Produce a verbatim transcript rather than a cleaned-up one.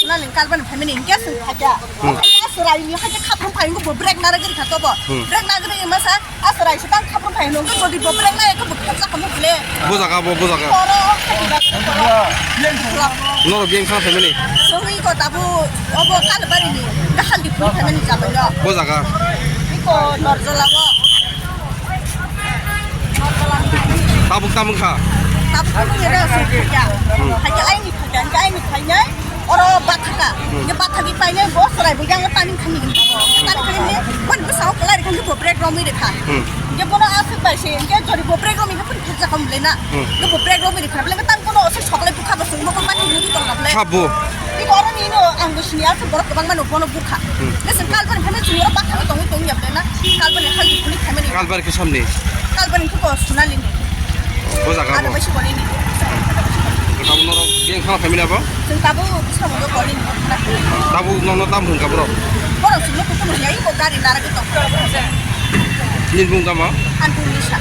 Nalin kalban family in case khaja. Hmm. Asrai ni khaja khapung phaingo bo break nara gari khato bo. Hmm. Break nara gari masa asrai sitang khapung phaingo jodi bo break nara ko bo khaja kamu bile. Bo jaga bo, bo jaga. Oro khaji ba. Norok game khana family. Songwi ko tabu obo kalbari ni gahal di family jaga. Bo jaga. Iko norjola bo. Tabuk tamo wngkha? Tabuk tamo wngkha da, sir, khaikya. Hmm. Khaikya aini khaikya, hingke aini khainai, oro bathaka. Hmm. Hingke bathagwi painai, bo chwrai bo yang tani khani hwnka bo. Tani khani hwnwi, boni bwskango kwlai rikha, hingke bo break romwi rikha. Hmm. Hingke bono aswk bai se, hingke jori bo break romwi hwnka, boni khaksa khamlai na. Hmm. Hingke bo break romwi rikha, belai tang bono aswk soklai bukha bo chwng bo mani hwnwi tongna belai. Kha bo. Iko oro nino ang bo sini aswk borok kwbangma no bono bukha. Hmm. Lesson kalbari khamani chwng oro bakha tongwi tongya bwle na. Kalbari hal di kuli khamani. Kalbari khe samni. Kalbari khe ko sunali ni. O jaga abo bo. Bai si koni ni. Tabuk norok biyang khana family abo? Chwng tabuk samo do koni ni. Tabuk nono tam hwnka borok? Borok chwngno kukuno ya iko gari nara khe tong. Nini bung tamo? Antu ni sa.